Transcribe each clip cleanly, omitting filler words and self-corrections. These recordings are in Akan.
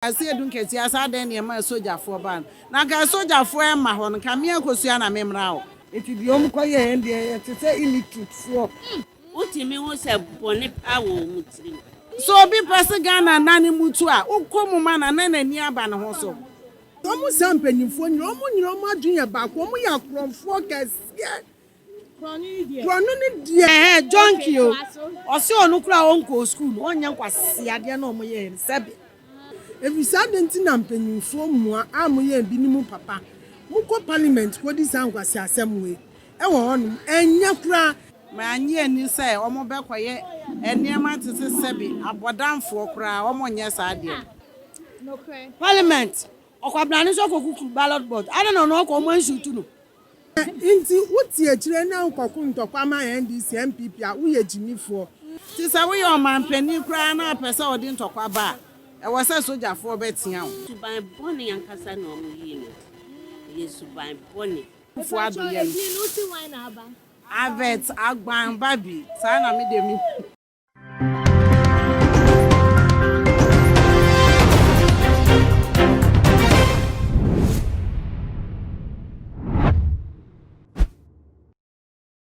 Asiedu Nketia sɛ adɛn na ɛmaa sogyafoɔ baa no? Na anka sogyafoɔ ɛmma hɔ no, nka me Akosua na memmra hɔ. Enti deɛ wɔn kɔ yɛɛ deɛ yɛte sɛ illiterate foɔ. Wotumi hu sɛ bɔne paa wɔ wɔn tirim. Sɛ obi pɛ se Ghana nane mutu a, wokɔ mu ma no a na n'ani aba ne ho so. Wɔn saa mpanyinfoɔ nyina wɔn nyina wɔn adwene yɛ baako wɔn yɛ akorɔmfoɔ kɛseɛ. Korɔno no deɛ. Ɛhɛn junkie o, ɔse ɔno koraa ɔnkɔɔ school no ɔnyɛ nkwaseadeɛ na ɔmo yɛɛ no sɛbe. Efisɛ adɛn nti na mpanyimfoɔ mua a moyɛ ebinom papa, mokɔ parliament kɔdi saa nkwaseasɛm wei wɔ hɔnom? Ɛnyɛ koraa. Mannye anni sɛ wɔbɛkɔyɛ nneɛma te se sɛbe abɔdamfoɔ koraa, wɔnyɛ saa adeɛ no. Parliament, ɔkwabena no nso akɔkuku ballot box, adɛn na ɔno ɔkɔ ɔmo ansuutu no? Nti wote akyire na wokɔko ntɔkwa ma NDC, NPP a, woyɛ gyimifoɔ. Nti sɛ woyɛ ɔmanpanin koraa na wopɛ sɛ wode ntɔkwa ba a, ɛwɔ sɛ sogyafoɔ bɛtea wo. Suban bɔne ankasa na wɔyii no adi. Ɛyɛ suban bɔne. Akufo Addo yɛ no. Avert Agban Babi, saa na me deɛ me hu.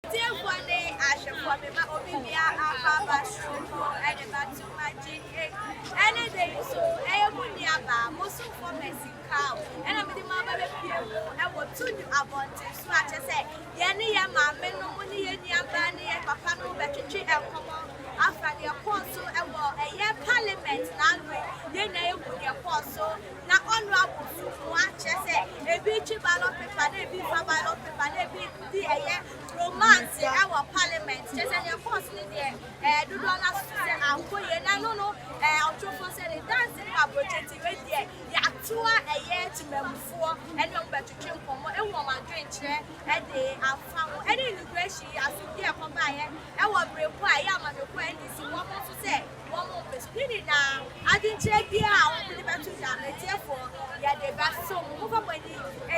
Atiefoɔ ne ahwɛfoɔ mema obi biara akɔ aba soronko de ba to Magic Egg ɛne da yi so ɛyɛ mo nuabaa mo somfoɔ Mercy Kaw ɛna mede mo aba bɛpie mu ɛwɔ Tudu abɔnten so a kyerɛ sɛ Yɛne yɛn maamenom ne yɛn nuabaa ne yɛn papanom bɛtwetwe nkɔmmɔ afa deɛ ɛkɔɔ so wɔ ɛyɛ parliament n'ano yi. Yɛn nyinaa yɛhu deɛ ɛkɔɔ so na honourable Sumua kyerɛ sɛ ebi retwe ballot paper na ebi refa ballot paper na ebi di ɛyɛ romance wɔ parliament kyerɛ sɛ deɛ ɛkɔɔ so no deɛ ɛɛ dodoɔ no asusu sɛ ankɔ yie na ɛno no ɛɛ ɔtorofoɔ sɛ ne dance no wɔ aburokyi nti wei deɛ yɛatoa ɛyɛ temamufoɔ ɛne wɔn bɛtwetwe nkɔmmɔ ehu wɔn adwenkyerɛ de afa ho ne immigration yi asomdwie a ɛkɔbaeɛ wɔ bere ko a ɛyɛ amanyɔkuo NDC wɔn nso sɛ wɔn mpɛ so ne nyinaa adwenkyerɛ biara a wɔn de bɛto dwa no atiefoɔ yɛde bɛso mo momfa mo ani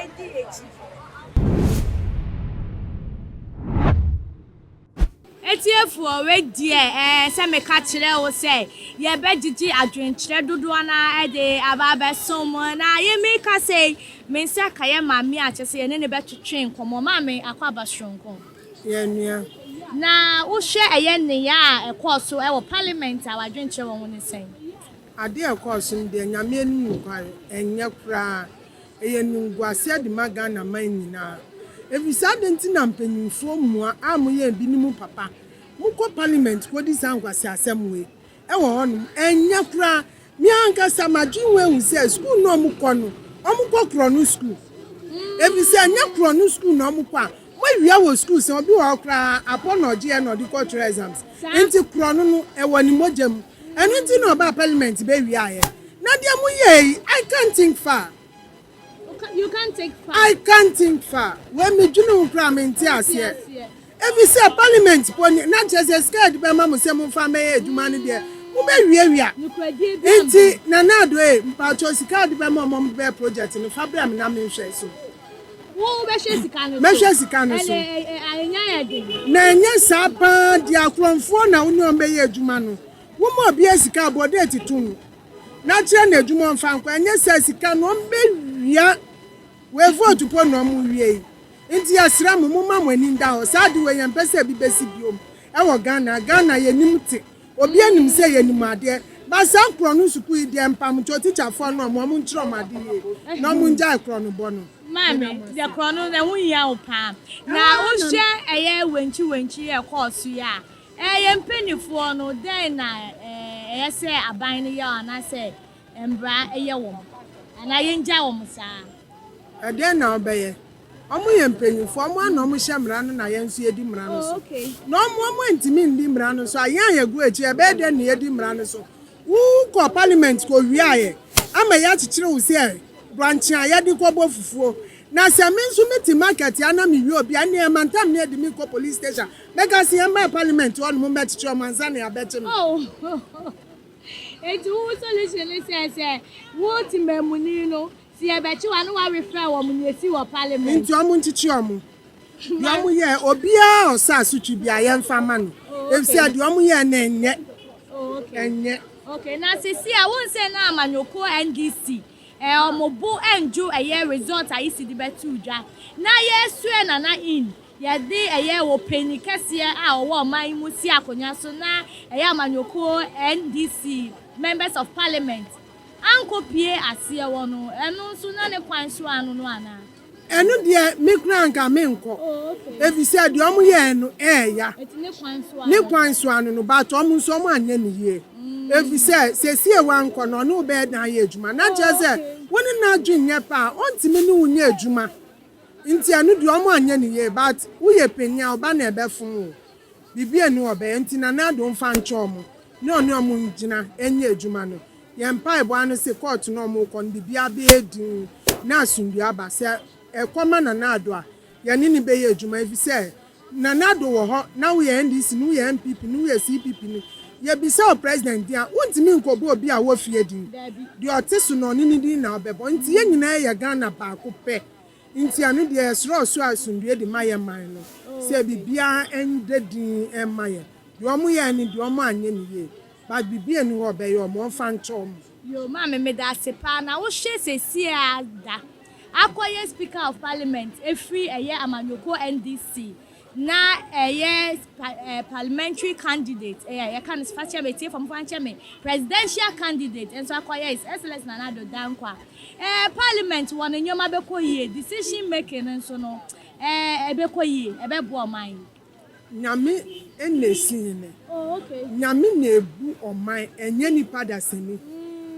ndi akyi. Atiefoɔ, wei deɛ ɛɛ sɛ meka kyerɛ wo sɛ yɛbɛgyegye adwenkyerɛ dodoɔ no ara de aba abɛsom mo. Na yɛ meka sɛ me nsa ka yɛ maame a kyerɛ sɛ yɛne no bɛtwetwe nkɔmmɔ. Maame, akɔ aba soronko. Yɛn nua. Na wohwɛ ɛyɛ nneyɛɛ a ɛkɔɔ so wɔ parliament a w'adwenkyerɛ wɔ ho ne sɛn? Adeɛ a ɛkɔɔ so no deɛ Nyame anim nokware, ɛnyɛ koraa. Ɛyɛ animguaseɛ de ma Ghana man nyinaa. Ɛfiri sɛ adɛn nti na mpanyinfoɔ mua a moyɛ ebinom papa mokɔ parliament kɔdi saa nkwaseasɛm wei wɔ hɔnom? Ɛnyɛ koraa. Me ankasa madwene ho ahu sɛ sukuu no a wɔkɔ no, wɔkɔ korɔno sukuu. Ɛfiri sɛ ɛnyɛ korɔno sukuu na wɔkɔ a, moawia wɔ sukuu sɛ obi wɔ hɔ koraa apɔ na ɔgyeɛ na ɔde kɔtwerɛ exams. Nti korɔno no ɛwɔ ne mogya mu. Ɛno nti na ɔbaa parliament bɛwiaeɛ. Na deɛ moyɛɛ yi, I can't think far. You can't take far. I can't think far. Wei medwene ho koraa mente aseɛ. Ebi sɛ parliament po ni na kyerɛ sɛ sika yɛde bɛma mo sɛ momfa mmɛyɛ adwuma no deɛ mobɛwiawia. Nti Nana Addo e mpakyɛw sika a wode bɛma ɔmo ɔmo de bɛyɛ project no fa brɛ me na menhwɛ so. Wo wobɛhwɛ sika no so. Mɛhwɛ sika no so. Ɛnɛ ɛnya yɛ den. Na ɛnyɛ saa paa deɛ akorɔmfoɔ na wo ne wɔn bɛyɛ adwuma no. Woma obiara sika a bɔ date to no na kyerɛ no adwuma ɔmfa nkɔ. Ɛnyɛ saa sika no ɔmbɛwia. Wei vote po na ɔmo wie yi. Nti yɛsrɛ mo momma mo ani nda hɔ. Saa ade wei yɛmpɛ sɛ ebi bɛsi biom ɛwɔ Ghana. Ghana yɛnim te. Obia nim sɛ yɛnim adeɛ. But saa korɔno sukuu yi deɛ mpamokyɛw teacher foɔ no ɔmo ɔmo nkyerɛ ɔmo ade yie na ɔmo ngyae korɔno bɔ no. Maame, deɛ korɔno no ɛho hia wo paa. Na wohwɛ ɛyɛ wankyi wankyi yi a ɛkɔɔ so yi a, ɛyɛ mpaninfoɔ no dɛn na ɛyɛ sɛ aban no yɛ anaasɛ mbra yɛ wɔn anaa yɛngyae wɔn saa? Ɛdeɛn na wobɛyɛ? Wɔn yɛ mpanyinfoɔ, wɔn ara na wɔhyɛ mmara no na yɛn nso yɛdi mmara no so. Na wɔn wɔn antumi nni mmara no so a, yɛn a yɛgu akyire ɛbɛyɛ dɛn na yɛadi mmara no so? Wokɔ parliament kɔwiaeɛ ama yɛakyekyere wo sɛ brankye a yɛde kɔbɔ fufuo. Na sɛ me nso mete market a na mewie obi a, ɛnneɛ mantam ne yɛde me kɔ police station. Mɛka sɛ yɛmmra parliament hɔnom mmɛkyekyere wɔn ansa na yɛabɛkye me. Oh, enti wo solution ne sɛ sɛ wo temamuni no Sɛ yɛbɛkye wo a na wa refer wɔn nea esi wɔ parliament. Nti ɔmo nkyekye ɔmo. Deɛ ɔmo yɛɛ obiara a ɔsɔ asotwe biara yɛnfa ma no. Efisɛ deɛ ɔmo yɛɛ no ɛnyɛ. Ɛnyɛ. Okay, na sisi a wohu sɛ na amanyɔkuo NDC eh, wɔn bo ndwo ɛyɛ result a EC de bɛtoo dwa. Na yɛsua Nana in, yɛde ɛyɛ ɔpanin kɛseɛ a ɔwɔ ɔman yi mu si akonnwa so na ɛyɛ amanyɔkuo NDC members of parliament ankɔ pie aseɛ wɔ no, ɛno nso na ne kwan so ano no anaa? Ɛno deɛ me koraa nka menkɔ. Oh, okay. Efisɛ deɛ ɔmo yɛɛ no ɛɛya. Eti ne kwan so ano. Ne kwan so ano no, but ɔmo nso ɔmo anyɛ no yie. Efisɛ sesie wankɔ no ɔne wo bɛyɛ dan ayɛ adwuma. Na kyerɛ sɛ wo ne n'adwene nyɛ pɛ a, ɔntumi ne wo nyɛ adwuma. Nti ɛno deɛ ɔmo anyɛ no yie but woyɛ panyin a ɔba na ɛbɛfom wo. Biribi nni hɔ ɔbɛyɛ nti Nana Addo mfa nkyɛ ɔmo ne ɔne ɔmo ngyina nyɛ adwuma no. Yɛn mpaebɔ ara ne se court no a ɔmo rekɔ no biribiara bɛyɛ dinn na asomdwoe aba. Sɛ ɛkɔ ma Nana Addo a, yɛne no bɛyɛ adwuma efisɛ Nana Addo wɔ hɔ na woyɛ NDC ni, woyɛ NPP ni, woyɛ CPP ni, yɛbisa wo president din a, wontumi nkɔbɔ obi a ɔwɔ fie din. Deɛ ɔte so no ɔno ne din na wobɛbɔ. Nti yɛn nyinaa yɛ Ghana baako pɛ. Nti ɛno deɛ yɛsrɛ ɔsoro asomdwoe de ma yɛn man no sɛ biribiara ɛnda din mma yɛn. Deɛ ɔmo yɛɛ no deɛ ɔmo anyɛ no yie but biribi nni hɔ a ɔbɛyɛ ɔmo, ɔmfa nkyɛ ɔmo. Yoo maame medase paa na wo hwɛ sesie a da akɔyɛ speaker of parliament efiri ɛyɛ amanyɔkuo NDC na ɛyɛ parliamentary candidate ɛyɛ yɛka no fa kyɛ me atiefo momfa nkyɛ me presidential candidate nso akɔyɛ his excellence Nana Addo Dankwa ɛɛ parliament wɔ ne nneɛma bɛkɔ yie decision making nso no ɛɛ ɛbɛkɔ yie ɛbɛboa ɔman yi. Nyame na esi hene. Oh, okay. Nyame na ebu ɔman, ɛnyɛ nipa dasani.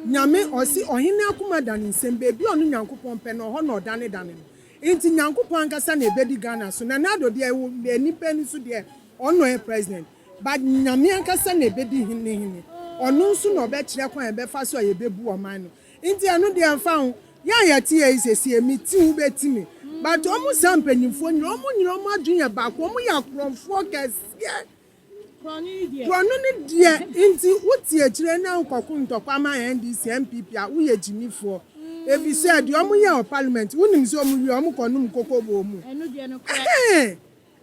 Nyame, ɔse ɔhene akoma da ne nsam, baabi a ɔno Nyankopɔn pɛ no, ɔhɔ na ɔdanedane no. Nti Nyankopɔn ankasa na ebedi Ghana so. Nana Addo deɛ, wɔ nipa ani so deɛ, ɔno na ɔyɛ president. But Nyame ankasa na ebedi hene hene. Ɔno nso na ɔbɛkyerɛ kwan a yɛbɛfa so a yɛbɛbu ɔman no. Nti ɛno deɛ ɛmfa ho. Yɛn a yɛte ha yi sesie, me ti wo bɛti me. But wɔn saa mpanyinfoɔ nyinaa, wɔn nyinaa wɔn adwene yɛ baako, wɔn yɛ akorɔmfoɔ kɛseɛ. Korɔno no deɛ, nti wote akyire na wokɔko ntɔkwa ma NDC, NPP a, woyɛ gyimifoɔ. Efisɛ deɛ wɔn yɛ wɔ parliament, wonim sɛ wɔn wie a, wɔn kɔ nom koko wɔ mu. Ɛhɛn!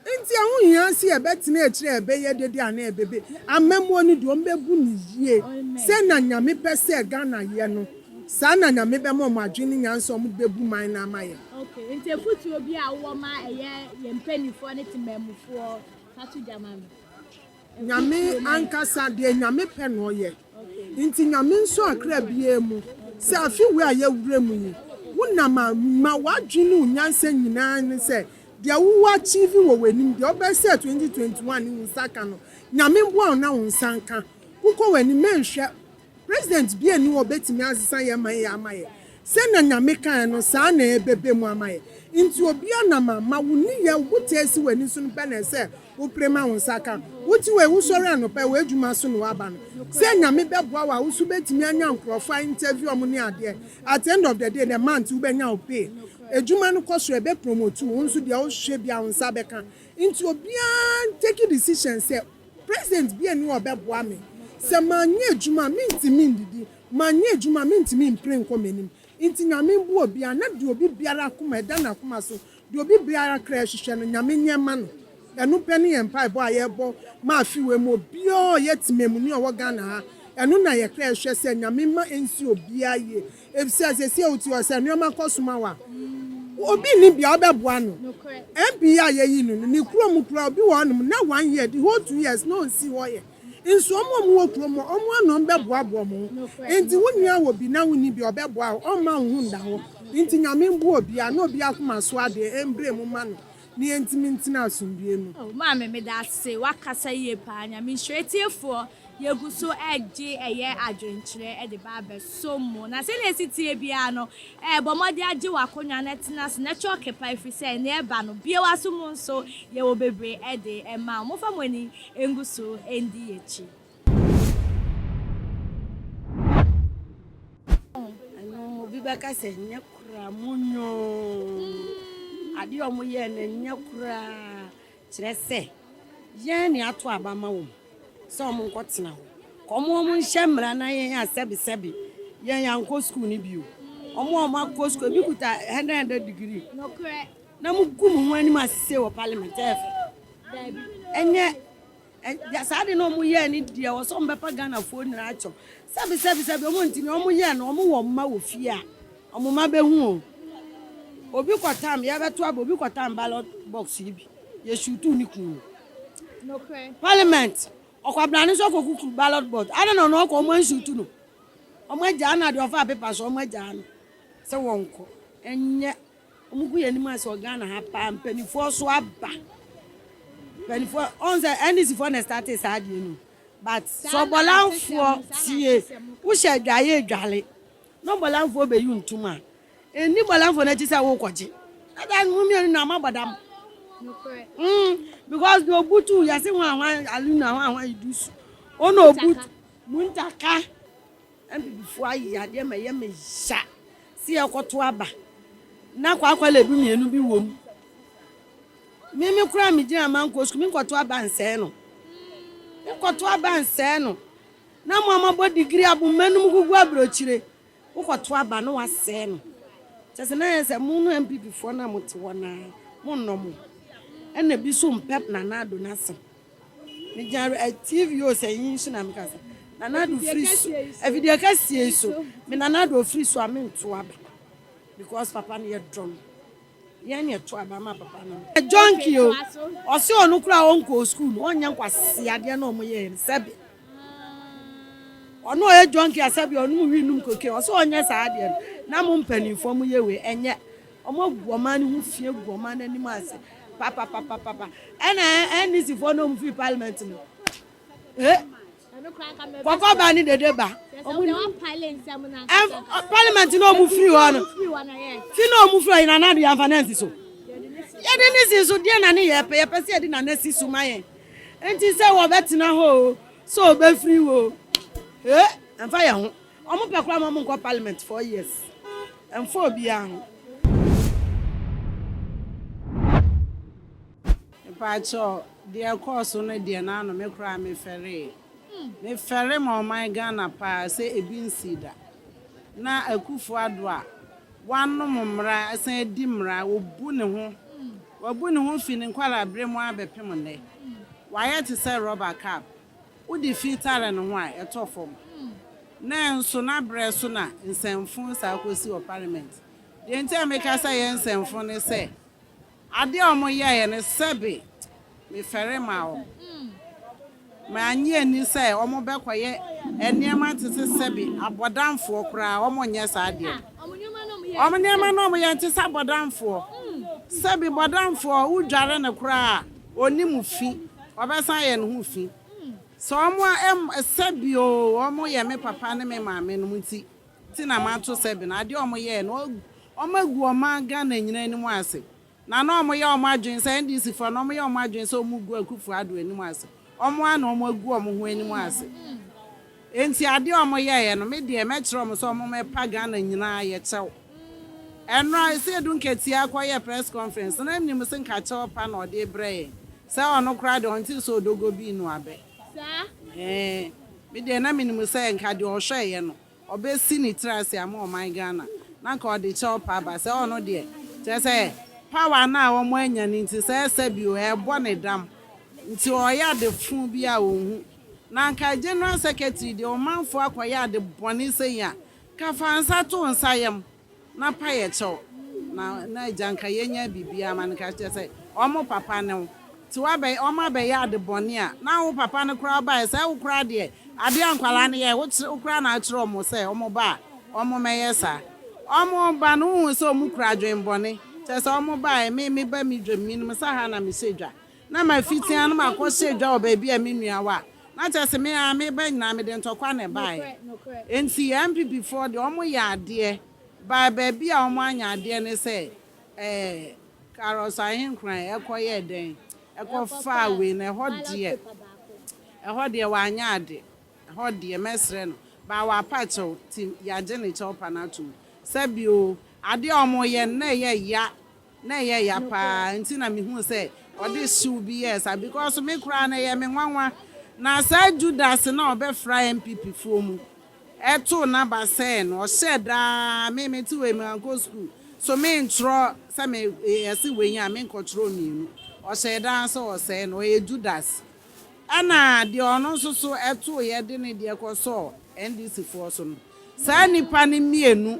Nti ɛho hia sɛ yɛbɛtena akyire a ɛbɛyɛ dede anaa ɛbɛbe. Amammuo no deɛ wɔn bɛbu no yie. Sɛ na Nyame pɛ sɛ Ghana yɛ no, saa na Nyame bɛma wɔn adwene ne nyansa a wɔn de bɛbu man no ama yɛn. Okay, nti afutuo bi a wowɔ ma ɛyɛ yɛn mpaninfoɔ ne temammufoɔ fa to dwa ma me. Nyame ankasa, deɛ Nyame pɛ na ɔyɛ. Nti Nyame nsɔ akra biara mu sɛ afe wei a yɛwura mu yi, wo nam a, ma w'adwene ne wo nyansa nyinaa ne sɛ deɛ wo achieve wɔ w'anim, deɛ wobɛ sɛ 2021 ne wo nsa ka no, Nyame mboa wo na wo nsa nka. Wokɔ w'anim, mɛnhwɛ President biaa nni hɔ a ɔbɛtumi asesa yɛn man yi ama yɛn. Sɛnea Nyame kaeɛ no, saa na ɛbɛba mu ama yɛn. Nti obiara nam a, ma wo nneyɛɛ, wo botaeɛ si w'ani so no pɛ na ɛsɛ wopere ma wo nsa ka. Wote wei, wosɔre anɔpa yi, w'adwuma so na woaba no. Sɛ Nyame bɛboa wo a, wo nso wobɛtumi anya nkorɔfoɔ a interview wɔn ne adeɛ. At the end of the day, the month wobɛnya wo pay. Adwuma no kɔ soro a, ɛbɛ promote wo, wo nso deɛ wohwehwɛ biara wo nsa bɛka. Nti obiara ntake decision sɛ, President biara nni hɔ a ɔbɛboa me. Sɛ manyɛ adwuma a, mentumi ndidi. Manyɛ adwuma a, mentumi mpere nkɔ m'anim. Nti Nyame mboa obiara na deɛ obi biara akoma ɛda n'akoma so, deɛ obi biara kra ɛhwehwɛ no, Nyame nyɛ mma no. Ɛno pɛ ne yɛn mpaebɔ a yɛbɔ ma afe wei mu obiara a ɔyɛ temamuni a ɔwɔ Ghana ha. Ɛno na yɛn kra ɛhwɛ sɛ Nyame mma ɛnsi obiara yie. Efisɛ seesei wote hɔ, sɛ nneɛma kɔ so ma wo a, obi nni bia ɔbɛboa no. MP yi a yɛyi no no, ne kurom koraa obi wɔ hɔnom na one year, the whole 2 years na ɔnsi hɔ yɛ. Nso wɔn a wɔwɔ kurom hɔ, wɔn ano wɔn bɛboaboa wɔn ho. Nti wo nua wɔ bi na wonni bi a, ɔbɛboa wo, ɔmma wo ho nda hɔ. Nti Nyame mboa obiara na obiara akoma so adeɛ ɛmbrɛ mu ma no na yɛntumi ntena asomdwoe mu. Oh maame meda ase wakasa yie paa Nyame nhyira atiefoɔ yɛgu so regye ɛyɛ adwenkyerɛ de ba abɛsom mo na sɛnea ɛsi teɛ biara no eh, bɔ mmɔden agye w'akonnwa na tena ase na kyɔke pa ɛfiri sɛ nea ɛba no bue w'aso mu nso yɛwɔ bebree de ma wo momfa mo ani ngu so ndi yɛn akyi. Ɛno obi bɛka sɛ nyɛ koraa monyoo adeɛ a wɔyɛɛ no nyɛ koraa kyerɛ sɛ yɛn ne ato aba ma wɔn sɛ wɔn nkɔtena hɔ ka wɔn wɔn nhyɛ mmara na yɛn a sɛbisɛbi yɛn yɛankɔ sukuu no bio wɔn a wɔn akɔ sukuu ebi kuta 100 degree Nokorɛ. Na mo gu mo ho anim asese wɔ parliament ɛyɛ fɛ Daabi. Ɛnyɛ. Ɛ saa ade no a wɔn yɛɛ no deɛ ɛwɔ sɛ wɔn bɛpa Ghanafoɔ nyinaa kyɛw. Sɛbi sɛbi sɛbi wɔn ntumi wɔn yɛɛ no wɔn wɔ mma wɔ fie a wɔn mma bɛhu o. Obi kɔ tam yɛbɛto aba obi kɔ tam ballot box yi bi yɛ shutu ne kun no. Parliament ɔkwabrane nso akɔ kukuru ballot box adɛn na ɔno ɔkɔ wɔn anshutu no wɔn agyaa no adeɛ ɔfaa paper so wɔn agyaa no sɛ wɔnkɔ ɛnyɛ. Ɔmo gu yɛn anim ase wɔ Ghana ha paa mpaninfoɔ so aba mpaninfoɔ ɔn sɛ NDC foɔ na ɛstartee saa adeɛ no but sɛ ɔbɔlanfoɔ tie wohyɛ adwaeɛ edwale na ɔbɔlanfoɔ bɛyi ntom a ɛnni bɔlanfoɔ no akyi sɛ wokɔgye ɛda mo mmienu na moabɔ dam mm because deɛ obutu yɛse ho ahwan aluna ho ahwan idusu ɔna obutu muntaka Abibifoɔ ayɛ adeɛ ma ɛyɛ me ya sɛ yɛkɔto aba na kwakwaledu mmienu bi wɔ mu. Me me koraa megyina mankɔ sukuu menkɔto aba nsɛe no. Menkɔto aba nsɛe no. Na mo a moabɔ digiri aboma no mu gugu aburokyire wokɔto aba na wasɛe no. Kyɛ sɛ na yɛ sɛ mo no MPP foɔ no a mote hɔ no ara monnɔ mo. Ɛna bi so mpɛ Nana Addo no asɛm. Megyina eh, TV o sɛ yi so na meka sɛ Nana Addo firi so afidie kɛseɛ yi so me Nana Addo firi so a mento aba because papa no yɛdɔ no yɛn ne ɛto aba ma papa no junkie o ɔse ɔno koraa ɔnkɔɔ school no ɔnyɛ nkwasi adeɛ na ɔmo yɛɛ no sɛbe ɔno ɔyɛ junkie a sɛbe ɔnom wi nom cocaine ɔse ɔnyɛ saa adeɛ no na mo mpanimfoɔ mo yɛ wei ɛnyɛ Ɔmo agu ɔman no ho fi agu ɔman no anim ase papapapapa ɛna NDC foɔ no ɔmo firi parliament no eh kɔkɔ ba ne dede ba ɔmo ni parliament no ɔmo firi hɔ no fi na ɔmo firi hɔ yɛn nana do yɛn afa na nsi so yɛde ne si so deɛ na ne yɛ pɛ yɛpɛ sɛ yɛde nana si so ma yɛn nti sɛ wɔbɛtena hɔ o sɛ ɔbɛfiri hɔ o eh ɛnfa yɛn ho. Ɔmo pɛ koraa ma ɔmo nkɔ parliament 4 years ɛnfa obiaa ho. Mepaakyɛw, deɛ ɛkɔɔ so no deɛ n'ano me koraa me fɛree. Me fɛre ma ɔman Ghana paa sɛ ebi nsii da. Na Akufo Addo a wanom mmara asan adi mmara, obu ne ho, wabu ne ho fi ne nkwadaa-bere mu ara bɛpem nnɛ. Wayɛ te sɛ rubber cup. Wode fi tare ne ho a, ɛtɔ fam. Nanso na berɛ so na nsɛmfo saa kɔsi wɔ parliament. Deɛ nti a meka sɛ ɛyɛ nsɛmfo ne sɛ, adeɛ a wɔyɛeɛ no sɛbe mefɛre maa wɔn. Mannye anni sɛ wɔbɛkɔyɛ nneɛma te sɛ sɛbe abɔdamfoɔ koraa, wɔnyɛ saa adeɛ no. Wɔn nneɛma no a wɔyɛ nte sɛ abɔdamfoɔ. Sɛbe bɔdamfoɔ, wodware no koraa a, ɔnnim fi. Ɔbɛsan ayɛ ne ho fi. Sɛ wɔn a ɛm sɛbi oo, wɔn yɛ me papa ne me maame nom nti ti na mato sɛbi no. Adeɛ a wɔn yɛɛ no, wɔn agu ɔman Ghana nyinaa anim ase. Na na wɔn yɛ wɔn adwene sɛ NDC foɔ no, wɔn yɛ wɔn adwene sɛ wɔn gu Akufo Addo anim ase. Wɔn ara na wɔn agu wɔn ho anim ase. Enti adeɛ a wɔn yɛeɛ no, me deɛ mɛkyerɛ wɔn sɛ wɔn mmɛpa Ghana nyinaa yɛ kyɛw. Ɛnora Asiedu Nketia kɔyɛɛ press conference no, na menim se nka kyɛw pa na ɔde rebrɛ yɛn. Sɛ ɔno koraa deɛ ɔntee sɛ odogo bi renu abɛ. Ɛɛ, me deɛ na menim sɛ nka deɛ ɔhwɛeɛ no, ɔbɛsi ne tiri ase ama ɔman Ghana, na nka ɔde kyɛw pa aba. Sɛ ɔno deɛ, kyerɛ sɛ power no a wɔanya no nti, sɛ ɛsɛ bio, ɛrebɔ ne dam. Nti ɔreyɛ ade fo bi a ɔnhu. Na anka General Secretary deɛ ɔmanfoɔ akɔyɛ ade bɔne sei a, ka fa nsa to wo nsa yam na pa yɛ kyɛw na na agya nka yɛnya biribiara ma no ka kyerɛ sɛ ɔmo papa ne wo nti wabɛ ɔmo abɛyɛ ade bɔne a na wo papa no koraa baeɛ sɛ wo koraa deɛ adeɛ a nkwadaa no yɛ wo kyerɛ wo koraa na akyerɛ ɔmo sɛ ɔmo ba a ɔmo mɛyɛ saa ɔmo ba no wohu sɛ ɔmo kura adwen bɔne kyerɛ sɛ ɔmo baeɛ me me ba me dwam menim sɛ ha na mehyɛ dwa Na mafiti ano makɔhyɛ dwa wɔ baabi a me nua wɔ a, na kyerɛ sɛ me ara meba nyinaa mede ntɔkwa na ɛbaeɛ. Enti NPP foɔ deɛ wɔn yɛ adeɛ, but baabi a wɔn anyɛ adeɛ ne sɛ ɛɛ Carlos Ahenkoran ɛkɔ yɛɛ dɛn, ɛkɔ faa wei no, ɛhɔ deɛ, ɛhɔ deɛ wanyɛ ade, ɛhɔ deɛ mɛsrɛ no, but wapa kyɛw nti yɛagye ne kyɛw pa no atom. Sɛbi o, adeɛ a wɔyɛ no na ɛyɛ ya Na ɛyɛ ya paa nti na mehuu sɛ ɔde hyew bi yɛɛ saa because me koraa no ɛyɛ me nwanwa na saa Judas no a ɔbɛfra NPP foɔ mu ɛtoo n'aba sɛɛ no ɔhyɛɛ daa me mete wei mankɔ school so mentwerɛ sɛ me yɛse wei a menkɔtwerɛ mmienu ɔhyɛɛ daa sɛ ɔsɛe no ɔyɛ Judas. Ɛna deɛ ɔno nso so ɛtooeɛ de ne deɛ kɔsɔɔ NDC foɔ so no, saa nnipa no mmienu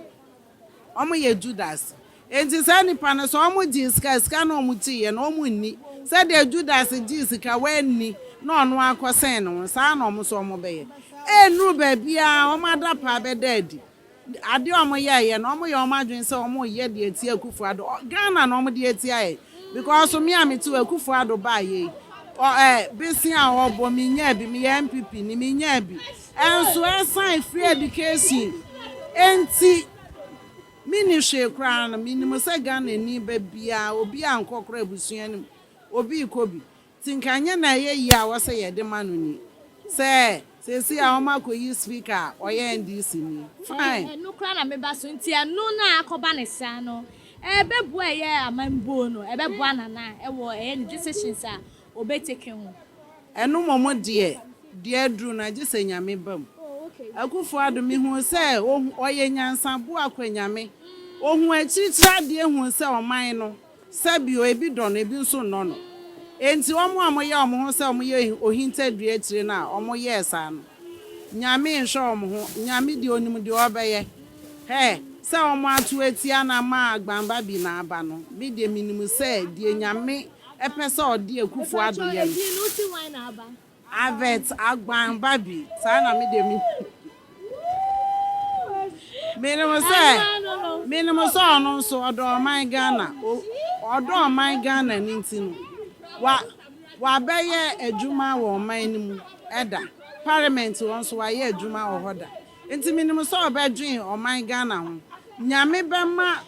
wɔyɛ Judas. Enti saa nnipa no sɛ wɔgyee sika a, sika no a wɔgyeeɛ no wɔnni. Sɛdeɛ Judas gyee sika wanni na ɔno ara kɔsɛn ne ho, saa ara na wɔn nso wɔbɛyɛ. Ɛnnuru baabiara wɔn adapaa bɛda adi. Adeɛ a wɔyɛeɛ no, wɔyɛ wɔn adwene sɛ wɔreyɛ de atia Akufo Addo. Ghana na wɔde atia yɛn. Because me a mete hɔ, Akufo Addo baeɛ yi, ɔ ɛ bese a ɔbɔ, menyaa bi. Meyɛ NPP ni, menyaa bi. Ɛnso ɛsan free education nti, menni hwee koraa no, menim sɛ Ghanani ba biara, obi ankɔ koraa abusua no mu, obi rekɔ bi. Nti nka nyɛ na ɛyɛ yie a wɔsɛ yɛde ma no ni sɛ seesei a wɔn akɔyi speaker a ɔyɛ NDC ni fine. Ɛno koraa na meba so nti ɛno no a akɔba no saa no ɛbɛboa ɛyɛ amanbuo no ɛbɛboa Nana ɛwɔ ɛyɛ ne decisions a ɔbɛ take ho. Ɛno mmom deɛ, deɛ aduru no agye sɛ Nyame ba mu. Akufo Addo, mehuu sɛ ɔyɛ nyansaboa kwa Nyame. Ɔhuu akyirikyiri adeɛ huu sɛ ɔman no Sɛ bio, ebi dɔ no, ebi nso nnɔ no. Enti wɔn a wɔyɛ wɔn ho sɛ wɔyɛ ohintadua akyire no a wɔyɛɛ saa no, Nyame nhwɛ wɔn ho. Nyame deɛ ɔnim deɛ ɔbɛyɛ. Hɛ, sɛ wɔato atia no ama Agbamba bi na aba no, me deɛ menim sɛ deɛ Nyame pɛ sɛ ɔde Akufo Addo Mepakyɛw, yɛ no. edin no, wose hwan na aba? Avert Agban Babi, saa na me deɛ me Menim sɛ, menim sɛ ɔno nso ɔdɔ ɔman Ghana. Ɔdɔ ɔman Ghana no nti no, wa wabɛyɛ adwuma wɔ ɔman no mu da. Parliament hɔ nso wayɛ adwuma wɔ hɔ da. Nti menim sɛ ɔbɛdwen ɔman Ghana ho. Nyame bɛma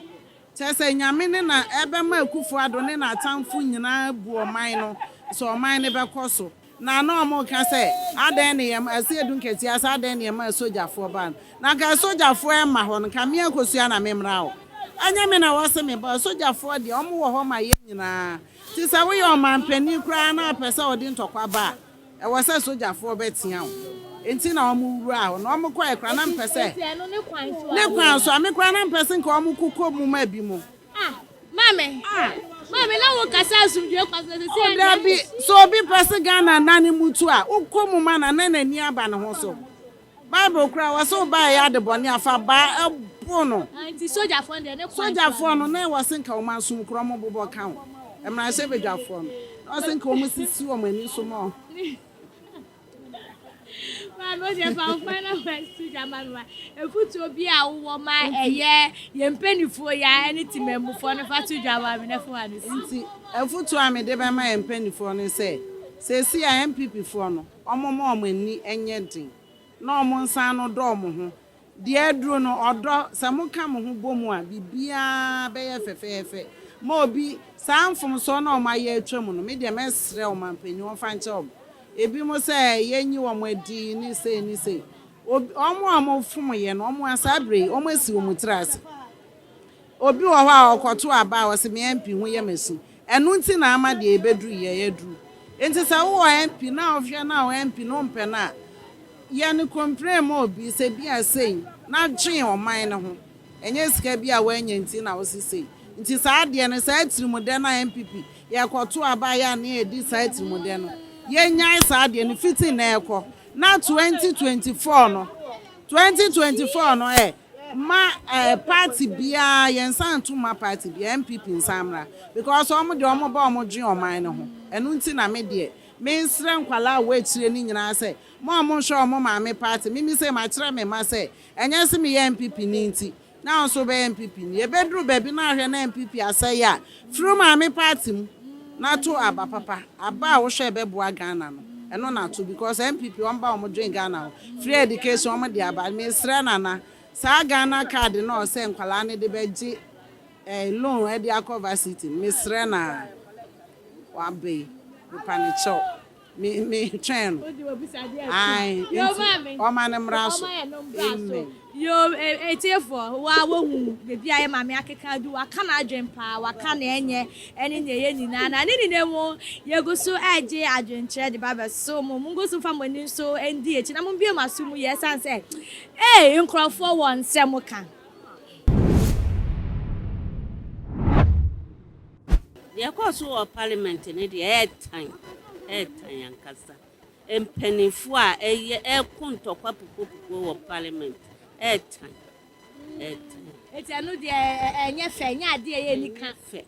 Kyerɛ sɛ Nyame ne na ɛbɛma Akufo Addo ne n'atamfo nyinaa abu ɔman no sɛ ɔman no bɛkɔ so. Na na ɔmo reka sɛ adɛn ne yɛma Asiedu Nketia sɛ adɛn ne yɛma asogyafoɔ baa no. Na nka asogyafoɔ ɛmma hɔ no nka me Akosua na me mmra hɔ. Ɛnyɛ me na wɔse me ba, asogyafoɔ deɛ ɔmo wɔ hɔ ma yɛn nyinaa. Nti sɛ woyɛ ɔmanpanin koraa na wopɛ sɛ wode ntɔkwa ba a, Ɛwɔ sɛ sogyafoɔ bɛtea wo. Enti na wɔn wuraa hɔ. Na wɔn kɔɛ koraa na mpɛ sɛ. Enti ɛno ne kwan so a. Ne kwan so a me koraa na mpɛ sɛ nka wɔn kokɔ mu ma bi mo. Ah maame. Ah. Maame na wo kasa asomdwoe kwan so na sɛ sɛ. Oh dabi sɛ obi pɛ sɛ Ghana na ne mutu a wokɔ mu ma na na n'ani aba ne ho so. Bible koraa wɔse wo ba ɛyɛ ade bɔne a fa baa bo no. Ah nti sogyafoɔ no deɛ ne kwan so a. Sogyafoɔ no na ɛwɔ se nka wɔn asom koraa wɔn bobɔ ka ho. Mmarahyɛbadwafoɔ no na ɛwɔ se nka wɔn sisi wɔn ani so ma wɔn. Maame wo deɛ fa wo final words to dwa ma me wa. Afutuo bi a wowɔ ma ɛyɛ yɛn mpaninfoɔ yi a ɛne temammufoɔ no fa to dwa ma me na fa w'ano si. Nti afutuo a mede bɛma yɛn mpaninfoɔ ne sɛ seesei a NPP foɔ no wɔmma wɔn ani nyɛ den na wɔn nsa ano dɔ wɔn ho. Deɛ aduro no, ɔdɔ, sɛ moka mo ho bɔ mu a, biribiara bɛyɛ fɛfɛɛfɛ. Ma obi, saa mfomsoɔ no a wɔayɛ atwa mu no, me deɛ mɛsrɛ ɔmanpanin ɔmfa nkyɛ wɔn. Ebinom sɛ yɛnyi wɔn adi ne sei ne sei. Obi, wɔn a wɔfomoeɛ no, wɔn a saa berɛ yi, wɔasi wɔn tiri ase. Obi wɔ hɔ a ɔkɔto aba a ɔse me MP ho yɛ me su. Ɛno nti na ama deɛ yɛbɛduru yi yɛaduru. Nti sɛ wowɔ MP na wohwɛ na wo MP no wompɛ no a, yɛ no complain ma obi sɛ bi a sei na dwen ɔman no ho. Ɛnyɛ sika bi a woanya nti na wose sei. Nti saa adeɛ no, saa atirimudɛ no a NPP yɛkɔto aba a yɛ a na yɛdi saa atirimudɛ no, yɛnnyae saa adeɛ no fiti nnɛ rekɔ. Na 2024 no, 2024 no ɛ, Ma eh party biaa yɛn nsa nto mma party biaa NPP nsan mmra because wɔn deɛ wɔn ba wɔn dwen ɔman no ho ɛno nti na me deɛ me nsrɛ nkwadaa a wɔ akyire no nyinaa sɛ mo a mo nhwɛ wɔn maame party me me sei makyerɛ me mma sɛ ɛnyɛ se me yɛ NPP ni nti na wo nso wobɛyɛ NPP ni ɛbɛduru baabi na ahwɛ na NPP asɛe a firi wo maame party mu na to aba papa aba a wohwɛ ɛbɛboa Ghana no ɛno na to because NPP wɔn ba wɔn dwen Ghana ho Free education wɔn de aba mesrɛ nana saa Ghana card no a ɔsɛ nkwadaa no de bɛgye eh, loan ɛde akɔ varsity no mesrɛ na waba yi mepa ne kyɛw me me twɛn no ae nti ɔma no mmra so amen. Yoo etiefoɔ wa wohu beebi a yɛ maame akeka adu waka n'adwen paa waka nea ɛnyɛ ɛne nea ɛyɛ nyinaa na ne nyinaa mu yɛgu so ɛregye adwenkyerɛ de ba bɛso mo mo ngu so mfa mo ani nso ndi akyi na mo mbue mo aso mu yɛ ɛsan sɛ ee nkorɔfoɔ wɔ nsɛm ka. Deɛ ɛkɔɔ so wɔ parliament no deɛ ɛyɛ tan, ɛyɛ tan ankasa. Mpanimfoɔ a ɛyɛ ɛko ntɔkwa pupopupo wɔ parliament ɛɛtan ɛɛtan. Eti ɛno deɛ ɛnyɛ fɛ, ɛnyɛ adeɛ ɛyɛ anika. Ɛnyɛ fɛ,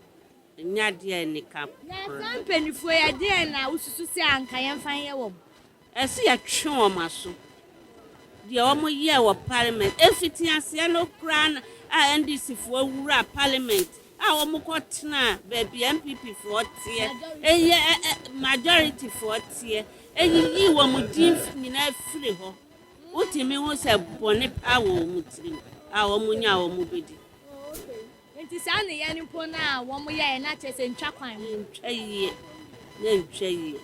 ɛnyɛ adeɛ a anika Na koraa. saa mpanimfoɔ yi ɛdeɛn na wosusu sɛ anka yɛmfa nyɛ wɔn? Ɛsɛ yɛtwe wɔn aso. Deɛ wɔn yɛɛ wɔ parliament mfitiaseɛ no koraa na a NDC foɔ wuraa parliament a wɔn kɔ tenaa baabi a NPP foɔ teɛ, ɛyɛ ɛ ɛ majority foɔ teɛ, ɛyiyii wɔn din nyinaa firi hɔ. Wotumi hu sɛ bɔne paa wɔ wɔn tirim a wɔn nya a wɔn bɛdi. Nti saa nneyɛɛ no mpo no a wɔn yɛɛ no na kyerɛ sɛ ntwa kwan mu. Ntwa yie, na ntwa yie.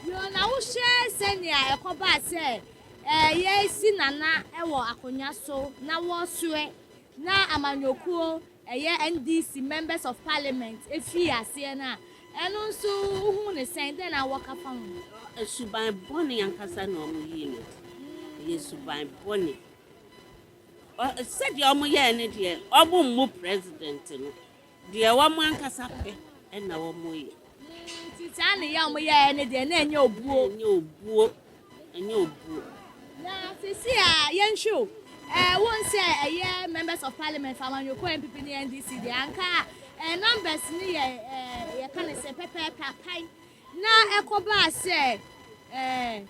Yoo na wohwɛ sɛnea ɛkɔbaa sɛ yɛresi Nana wɔ akonnwa so na wɔresoɛ na amanyɔkuo ɛyɛ NDC members of parliament fii aseɛ no a, ɛno nso wohu no sɛn? Dɛn na wɔka fa ho? Suban bɔne ankasa na wɔyii no adi. Ɛyɛ suban bɔne. Sɛdeɛ wɔyɛɛ no deɛ, wɔmmu president no. Deɛ wɔn ankasa pɛ na wɔyɛ. Nti saa nneyɛɛ a wɔyɛeɛ no deɛ, na ɛnyɛ obuo. Ɛnyɛ obuo. Ɛnyɛ obuo. Na seesei a yɛnhwɛ o, ɛɛ wohu sɛ ɛyɛ members of parliament for amanyɔkuo NPP ne NDC deɛ, anka ɛɛ numbers no yɛ ɛɛ yɛka no sɛ pɛpɛɛpɛ apae. Na ɛkɔbaa sɛ ɛɛ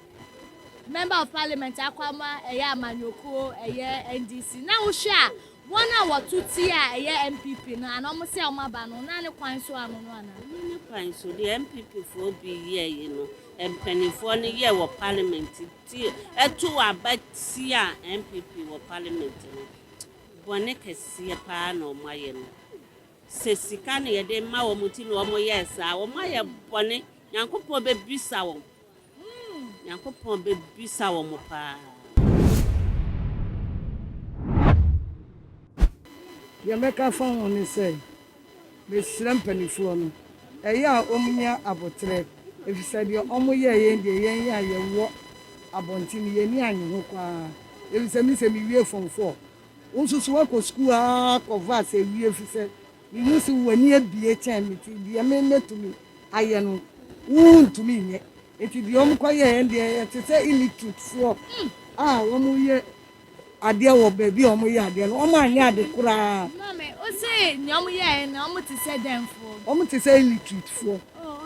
member of parliament akɔ ama ɛyɛ amanyɔkuo ɛyɛ NDC. Na wohwɛ a wɔn a wɔto tia ɛyɛ NPP no anaa wɔn sɛ wɔn aba no na ne kwan so ano no anaa? Ɛno ne kwan so. Deɛ NPP foɔ bi yɛɛye no, mpaninfoɔ no yɛɛ wɔ parliament ti ɛtoo aba tiaa NPP wɔ parliament no, bɔne kɛseɛ paa na wɔn ayɛ no. Sɛ sika na yɛde ma wɔn nti na wɔn yɛɛ saa, wɔn ayɛ bɔne, Nyankopɔn bɛbisa wɔn, Nyankopɔn bɛbisa wɔn paa. Deɛ mɛka afa ho ne sɛ, mesrɛ mpaninfoɔ no, ɛyɛ a wɔnya aboterɛ, ɛfiri sɛ deɛ wɔyɛɛ yɛn deɛ yɛn a yɛwɔ abɔnten no yɛn ani annye ho koraa, ɛfiri sɛ me sɛ mewie form four, Wo nso so woakɔ sukuu ara kɔ vas awie efisɛ mehu sɛ w'ani abue kyɛn me nti deɛ me mɛtumi ayɛ no wontumi nyɛ. Nti deɛ wɔn kɔyɛɛ no deɛ ɛte sɛ illiterate foɔ a wɔyɛ adeɛ wɔ baabi a wɔyɛ adeɛ no wɔn anyɛ ade koraa. Maame, wo se nea wɔn yɛɛ no wɔn te sɛ dɛn foɔ? Wɔn te sɛ illiterate foɔ.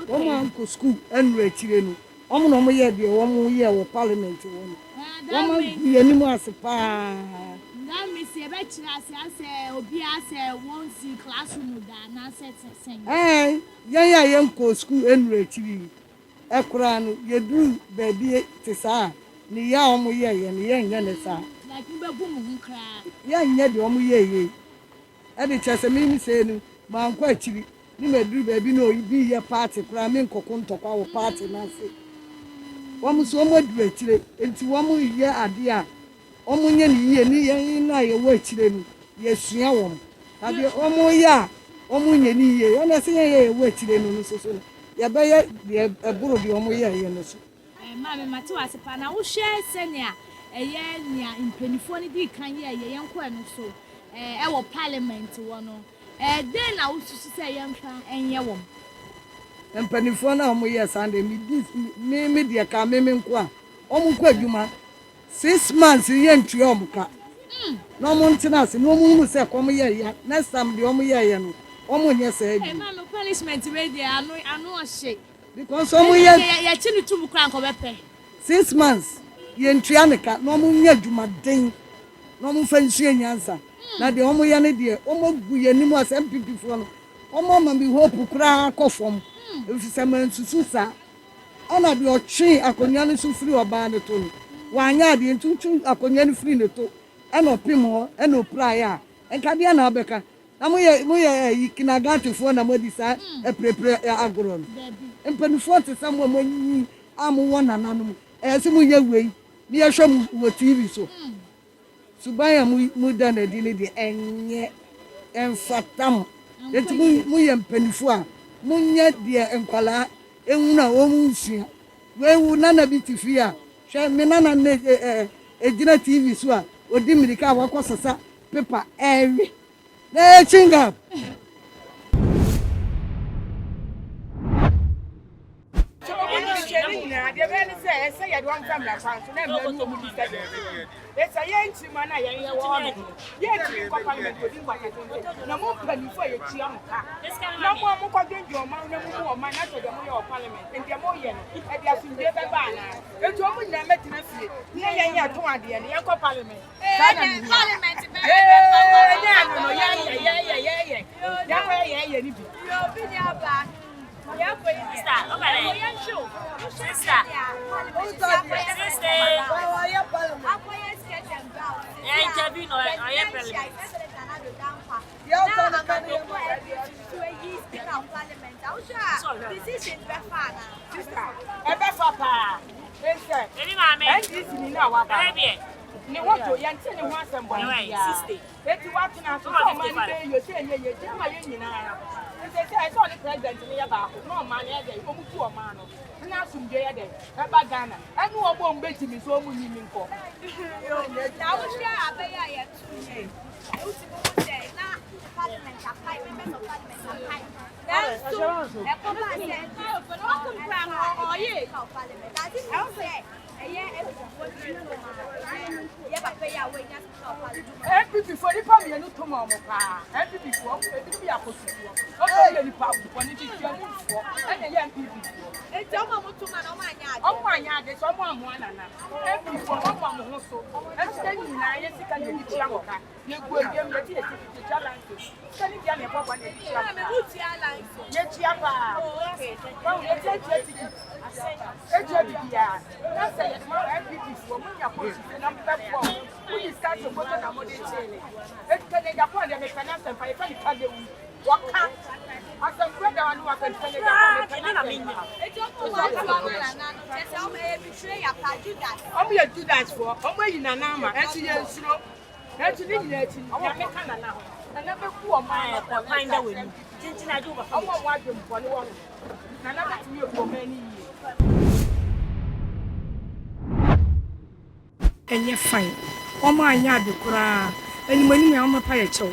Wɔn ankɔ sukuu annuru akyire no. Wɔn na wɔyɛɛ deɛ wɔyɛɛ wɔ parliament hɔ no. Wɔagu yɛn anim ase paa. That means yɛbɛkyerɛ ase asɛ obiara sɛ wɔnsi classroom da anaasɛ sɛn? Ɛɛ, yɛn a yɛnkɔɔ sukuu nnuru akyiri yi koraa no, yɛduru baabi te saa a, nneyɛɛ a wɔyɛeɛ no, yɛnyɛ no saa. Like mobɛbu mo ho koraa? Yɛnyɛ deɛ wɔyɛeɛ yi. Ɛde kyerɛ sɛ me sei no, mankɔ akyiri. Ne maduru baabi na obi reyɛ party koraa menkɔko ntɔkwa wɔ party no ase. Wɔn nso wɔn aduru akyire nti wɔn reyɛ adeɛ a wɔn nyɛ no yie ne yɛn no a yɛwɔ akyire no yɛsua wɔn. Na deɛ wɔn reyɛ a wɔn nyɛ no yie ɛna ɛsɛ yɛn a yɛwɔ akyire no no nso so no yɛbɛyɛ deɛ ɛboro deɛ wɔn yɛeɛ no so. Maame, mate wo ase paa. Na wohwɛ sɛnea ɛyɛ nea mpanimfoɔ no dii kan yɛeɛ, yɛnkɔ ɛno so, ɛwɔ parliament hɔ no, Dɛn na wususu sɛ yɛmfa nyɛ wɔn? Mpanimfoɔ no a wɔyɛɛ saa deɛ, medi me me deɛ ka me me nko a, wɔnkɔ adwuma six months yɛntua wɔn ka na wɔn ntena ase na wɔn hunu sɛ kɔm yɛ ya next time deɛ wɔn yɛɛyɛ no wɔn nyɛ saa bio. Maame punishment wei deɛ ano ano ɔhye. Because wɔn yɛ. Yɛkye no tum koraa nka ɔbɛpɛ. Six months yɛntua ne ka na wɔn nyɛ adwumaden na wɔn mfa nsua nyansa. Na deɛ wɔn yɛ no deɛ wɔn agu yɛn anim ase NPP foɔ no wɔn ama me hope koraa kɔ fam efisɛ mansusu saa ɛna deɛ ɔtwe akonnwa no so firi ɔbaa no to no wanyɛ adeɛ nti wotwe akonnwa no firi ne to ɛna ɔpem hɔ ɛna ɔpiraeɛ a nka deɛ na abɛka na moyɛ moyɛ ayi kinagatefoɔ na moadi saa apirapira agorɔ no mpanimfoɔ te sɛ mo a moanyinyi a mowɔ nananom ɛyɛ sɛ moyɛ wei ne yɛhwɛ mo wɔ TV so. Suban a moda no adi no deɛ, ɛnyɛ, ɛmfata mo. Enti mo, moyɛ mpanimfoɔ a, monyɛ deɛ nkwadaa hunu a wɔnsua. Wei, wo nana bi te fie a, hwɛ, me nana nnɛ ɛ, ɛ, ɛgyina TV so a, ɔdi mmirika a wakɔsesa pepa ɛrewe. Na ɛyɛ chewing gum. Sɛ wɔn nhyehyɛe no nyinaa, deɛ ɛbɛyɛ ne sɛ, ɛsɛ. mfa mmara kwan so na mmara no wɔn di sɛdeɛ ɛteɛ. Esa yɛn nkyirimma no a yɛn yɛwɔ hɔ nom no, yɛntumi nkɔ parliament kɔdi nkwasasɛm na mo mpanyinfoɔ a yɛtua mo ka na mo a mokɔdwendwen ɔman na mumu ɔman na sɛ deɛ moyɛ wɔ parliament deɛ moyɛ no ɛde asomdwoe bɛba anaa? Enti wɔn nyinaa mɛtena fie na yɛn yɛtɔn adeɛ no yɛnkɔ parliament. Saa na mehu. Ee, nyɛ ano no yɛyɛ yɛyɛ yɛyɛ yɛakɔyɛ yɛyɛ no bi. Sister, look at it. Sister. Sister. Yeah, interview no, I am parliament. Sister, ɛbɛfa paa. Ɛsɛ. NDC ni na waba. Ne ho to yɛnte ne ho asɛm bɔne biara. Enti watena ase sɛ ɔman no bɛyɛ yie, sɛ ɛnyɛ yie, gyina ma yɛn nyinaa. Nti sɛ ɛsɛ ɔne president no yɛ baako na ɔman no yɛ dɛn, ɔmo tu ɔman no na asomdwoe yɛ dɛn ɛba Ghana. Ɛne ɔmo a ɔmo bɛgyimi nso ɔmo nyi mi nkɔ. Na wohwɛ abɛyɛ a yɛto yie, wotumi hu sɛ na parliament apae, members of parliament apae. Nanso ɛkɔbaa sɛ NDC of parliament. Does it mean sɛ ɛyɛ NPP foɔ mmienu ma ɛyɛ papa yi a wanya NPP foɔ nipa mmienu to ma ɔmo paa NPP foɔ ebinom yɛ akɔsifoɔ ɔmo yɛ nipa bɔne titi ɔmo foɔ ɛna ɛyɛ NPP foɔ. Eti ɔmo a ɔmo to ma no ɔmo anyɛ ade. Ɔmo anyɛ ade sɛ ɔmo amoa nana NPP foɔ ɔmo ama ɔmo ho so ɛnso yɛn nyinaa yɛ sika na yɛde tua wɔ ka yɛ gu aduam yɛde yɛ sika yɛtua lanse sika ne bia na ɛbɔ bɔ na yɛde tua Maame mo tua lanse. Yɛtua paa wahu yɛtua tua tikit etua bibiara na sɛ yɛde ma NPP foɔ mo nya post sɛ na mo bɛ boa wɔn mo yi sika to bɔtɔ na mo de kyele eti kɛ ne Japan deɛ mepɛ n'asɛm pa yɛfɛ ne kalewu wɔka asɛm kura da wa ne waka nti kɛ ne Japan mepɛ n'asɛm pa. Eti ɔmo wɔ ato ama nana no kyerɛ sɛ ɔmo ɛyɛ betrayal paa Judas. Ɔmo yɛ Judas foɔ ɔmo ayi nana ama ɛnso yɛn nsuro. Nanso ne nyinaa akyi no, Nyame ka Nana ho. Nana bɛku ɔman no kɔ na nka kyerɛ NPP Ɔmo a ɔmo adwen bɔne wɔ ho. Nana bɛtumi abu ɔman no yie. Ɛnyɛ fine. Wɔn anyɛ ade koraa. Anim anim a wɔn apa yɛ kyɛw.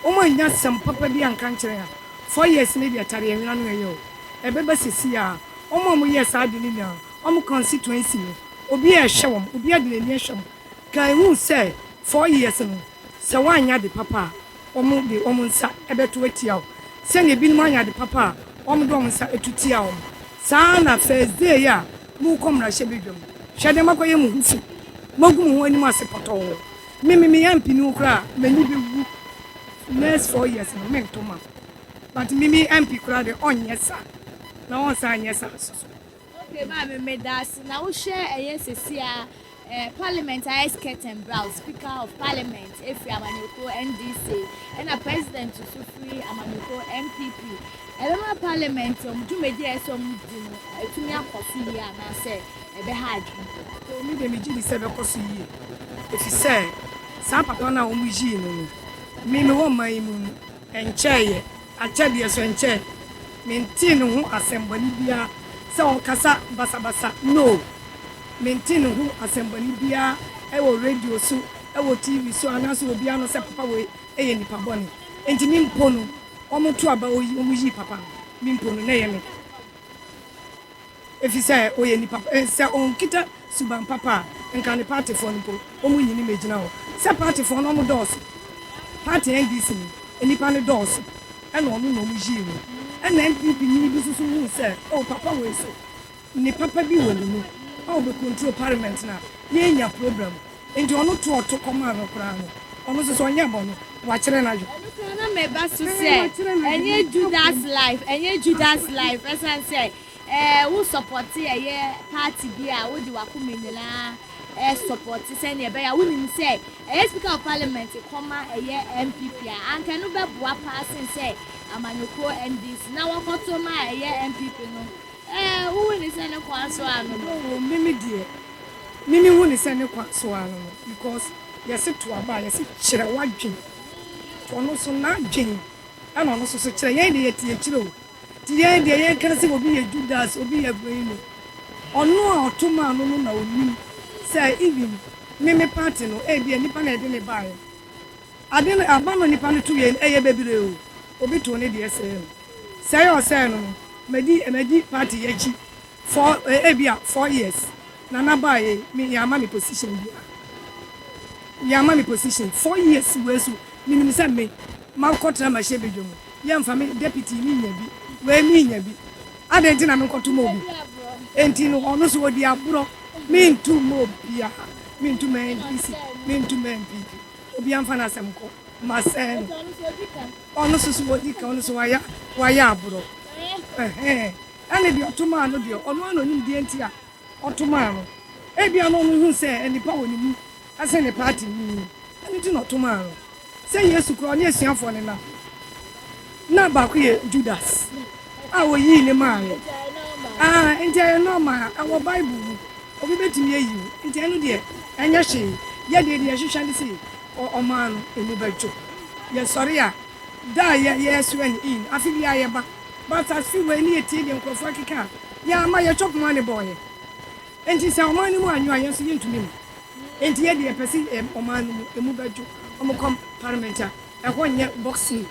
Wɔn annya asɛm papa bi anka ankyerɛ yɛn. 4 years ne deɛ tare yɛn nwena no ɛyɛ o. Ɛbɛba sɛsi a. Wɔn a wɔyɛɛ saa ade no nyinaa, wɔn constituency no, obiara ɛhwɛ wɔn, obiara de n'ani ahwɛ wɔn. Kan hu sɛ 4 years no, sɛ woanyɛ ade papa a, wɔde wɔn nsa bɛto atia wo. Sɛnea ebinom anyɛ ade papa a, wɔde wɔn nsa to tia wɔn. Saa ara na first day a morekɔ mmarahyɛbadwam, hwɛ deɛ moakɔyɛ mo ho fi. Moagu mo ho anim ase pɔtɔɔ. Me me meyɛ MP no koraa a, m'ani bɛwu. Next 4 years no, mento ma. But me me MP koraa deɛ, ɔnyɛ saa. Na ɔnsan nyɛ saa nso so. Okay maame medaase na wohwɛ ɛyɛ sɛsi a eh, parliament ayɛ skirt and blouse speaker of parliament efiri amanyɔkuo NDC ɛna president nso firi amanyɔkuo NPP ɛbɛma parliament wɔn dwumadi a ɛsɛ wɔn di no etumi akɔ so yie anaasɛ ɛbɛha adwene. Me de megye di sɛ ɛbɛkɔ so yie ɛfiri sɛ saa papa no a wɔn yii no no me mewɔ ɔman yi mu no ɛnkyɛeɛ akyɛdeɛ so ɛnkyɛe mentee ne ho asɛmbɔne biara sɛ ɔkasa basabasa no mente ne ho asɛmbɔne biara ɛwɔ radio so ɛwɔ TV so anaasɛ obiara no sɛ papa wei ɛyɛ nipa bɔne nti me mpo no wɔn to aba oyi wɔn yii papa no me mpo no na ɛyɛ me ɛfiri sɛ ɔyɛ nipa sɛ ɔnkita suban papa a nka ne partyfoɔ no mpo wɔn nyini mɛgyina hɔ sɛ partyfoɔ no wɔn dɔɔso party NDC no nipa no dɔɔso ɛna ɔno na wɔn yii no ɛna NPP ni bi nso hu sɛ oh papa wei so ne papa bi wɔ ne mu a ɔbɛ control parliament na yɛnya problem nti ɔno to ɔto kɔmaa no koraa no ɔno nso so ɔnyɛ bɔ no wakyerɛ n'adwo. Ɛno koraa na mɛba so sɛ ɛnyɛ Judas life ɛnyɛ Judas life ɛsan sɛ ɛɛ wo support ɛyɛ party bi a wode wakoma nyinaa ɛ support sɛnea ɛbɛyɛ a wonim sɛ ɛyɛ speaker of parliament kɔma ɛyɛ NPP a anka ɛno bɛboa paa sen sɛ amanyɔkuo NDC na wɔkɔto ma ɛyɛ NPP no ɛɛ wohu ne sɛ ne kwan so ano no. Oh, mimi deɛ mimi hu ne sɛ ne kwan so ano no because yɛsi to aba a yɛsi kyerɛ wadwen ɔno so n'adwen ɛna ɔno nso so kyerɛ yɛn deɛ yɛte akyire o ti yɛn deɛ yɛn ka sɛ obi yɛ Judas obi yɛ wei no ɔno a ɔto maa no no na onim sɛ even mimi party no ebi nipa na ɛde ne baeɛ ade no aba no nipa no to yɛn ɛyɛ bebree o obi to ne deɛ sɛɛ no sɛɛ ɔsɛɛ no no mɛdi mɛdi party akyi four ebi a 4 years. Nana baeɛ yi, me yɛamma me position biara. Yɛamma me position. 4 years wei so, menim sɛ me, makɔtena mmarahyɛbadwa mu, yɛmfa me deputy menya bi, wei menya bi. Adɛn nti na menkɔto ma obi? Enti no, ɔno nso ɔdi aborɔ. Mentu mma obiara. Mentu mma NDC, mentu mma NPP. Obiara mfa n'asɛm nkɔ. Masɛe no. Ɔno nso so ɔdi ka, ɔno nso wayɛ wayɛ aborɔ. Ɛhɛn. Ɛne deɛ ɔto maa no deɛ, ɔno ara na ɔnim deɛ nti a ɔto maa no. Ebia na ɔno hu sɛ nnipa wɔ ne mu sen ne party ni no, ɛno nti na ɔto maa no. Sɛ Yesu koraa, ɔne asuafoɔ no nam, na baako yɛ Judas a ɔyii ne maaeɛ. Ah, nti ɛyɛ normal, ɛwɔ Bible mu, obi bɛtumi ayi wo, nti ɛno deɛ ɛnyɛ hwee. Yɛ deɛ deɛ yɛhwehwɛ ne sɛ ɔman no ɛmu bɛdwo. Yɛsɔre a, da a yɛ yɛ swear no in, afe biara yɛba, but afe wei ne yɛtie deɛ nkurɔfoɔ ɛkeka a, yɛamma yɛtwa poma ne bɔɔyɛ. Enti sɛ ɔman no mu annwo a, yɛn nso yɛntumi mma. Enti yɛn deɛ yɛpɛ sɛ ɔman no mu emu bɛdwo. Wɔkɔ parliament a, ɛhɔ nyɛ boxing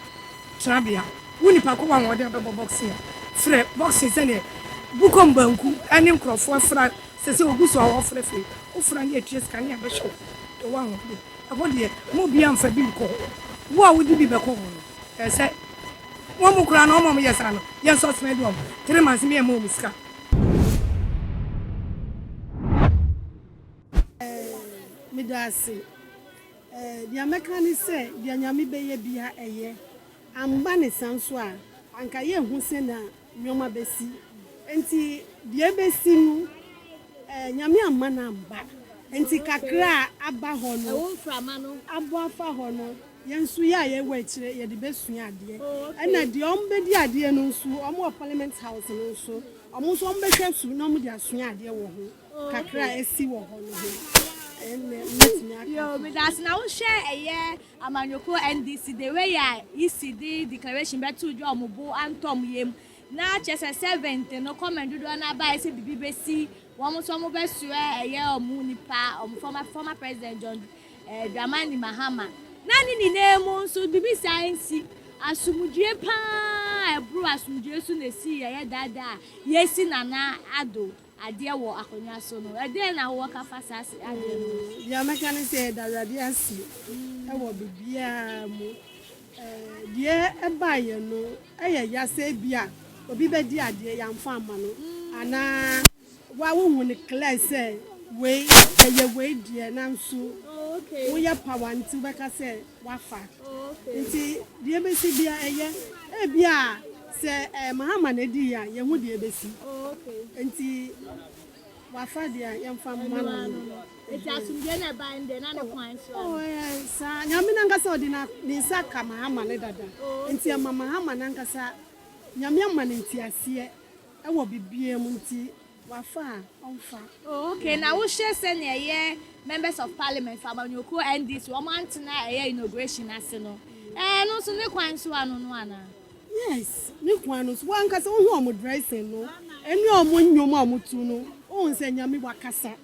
tenabea. Wo nipa ko w'ahoɔden a wobɛbɔ boxing a, frɛ boxing sɛdeɛ Bukom Banku ne nkurɔfoɔ fra sɛ sɛ wɔgu so a wɔfrɛfrɛ yi. Wofra ne yɛtua sika ne yɛabɛhwɛ wo deɛ w'ahoɔden. Ɛhɔ deɛ, mma obiara mfa bi nkɔ hɔ. Wo a wode bi bɛkɔ hɔ no, ɛsɛ sɛ wɔn koraa no, wɔn a wɔyɛ saa no, yɛn suspend wɔn 3 months ne yɛmma wɔn sika. Meda ase. Deɛ mɛka ne sɛ, deɛ Nyame bɛyɛ biara ɛyɛ. Amma ne saa nso a, anka yɛnhu sɛnea nneɛma bɛsi. Nti deɛ ɛbɛsi no, Nyame amma no amba. Nti kakra a aba hɔ no, abɔ afa hɔ no, yɛn nso yɛ a yɛwɔ akyire yɛde bɛsua adeɛ. Ɛna deɛ wɔbɛdi adeɛ no nso, wɔn wɔ Parliament House no nso, wɔn nso wɔbɛhwɛ so na wɔde asua adeɛ wɔ ho. Kakra a asi wɔ hɔ no ho. Ɛnna mɛtumi aka. Yo, meda ase. Na wohwɛ ɛyɛ amanyɔkuo NDC, the way a EC de declaration bɛtoo dwa a wɔn bo antɔ wɔn yam, na kyerɛ sɛ 7th no comment dodoɔ no abaeɛ sɛ biribi bɛsi, wɔn nso wɔbɛsoɛ ɛyɛ wɔn nipa, wɔn former president John eh, Dramani Mahama. Na ne nyinaa mu nso biribi saa nsi. Asomdwie paa ɛboro asomdwie so na ɛsii ɛyɛ daadaa a yɛsi Nana Addo adeɛ wɔ akonnwa so no. Ɛdeɛn na wowɔ ka fa saa adeɛ no ho? Deɛ mɛka ne sɛ yɛda Awurade ase wɔ biribiara mu. Deɛ ɛbaeɛ no ɛyɛ ya sɛ ebia obi bɛdi adeɛ yɛamfa amma no anaa wa wohu no clear sɛ wei ɛyɛ wei deɛ, nanso woyɛ power nti wobɛka sɛ wafa. Nti deɛ ɛbɛsi bia ɛyɛ. Ebia sɛ Mahama na ɛdi yɛ a yɛhu deɛ ɛbɛsi. Nti wafa deɛ yɛmfa mma no no. Nti asomdwe na ɛbaeɛ no deɛ na ne kwan so ano? Saa Nyame nankasa ɔde ne nsa ka Mahama ne dada. Nti ɛma Mahama nankasa Nyame ama no nteaseɛ ɛwɔ biribiara mu nti wafa a ɔmfa. Oh okay, na wohwɛ sɛnea ɛyɛ members of parliament for amanyɔkuo NDC wɔn antena ɛyɛ inauguration ase no, ɛɛ ɛno nso ne kwan so ano no anaa? Yes, ne kwan no so. Wankasa wohu wɔn dressing no ɛne wɔn nnwom a wɔto no, wohu sɛ Nyame wakasa.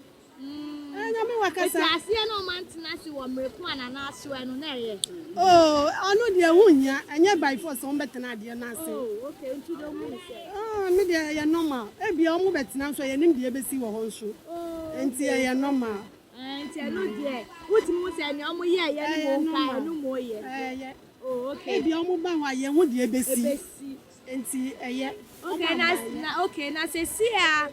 Ɛɛ Nyame wakasa. Eti aseɛ na wɔn antena ase wɔ mmere ko a Nana asoɛ no na ɛyɛ? Oh, ɔno deɛ ɛho nhia, ɛnyɛ by force sɛ wɔn bɛtena adeɛ no ase. Oh okay, nti deɛ wɔn hu sɛ. Ah, me deɛ ɛyɛ normal. Ebia wɔn bɛtena nso a yɛnim deɛ ɛbɛsi wɔ hɔ nso. Oh okay. Nti ɛyɛ normal. Ɛɛ nti ɛno deɛ wotumi hu sɛ nea wɔn yɛɛyɛ no mu nka ɛno mu yɛ. Ɛyɛ. Oh okay. Ebia wɔn ba hɔ a yɛn hu deɛ ɛbɛsi. Ɛbɛsi. Nti ɛyɛ. Okay, na na okay, na sɛsi a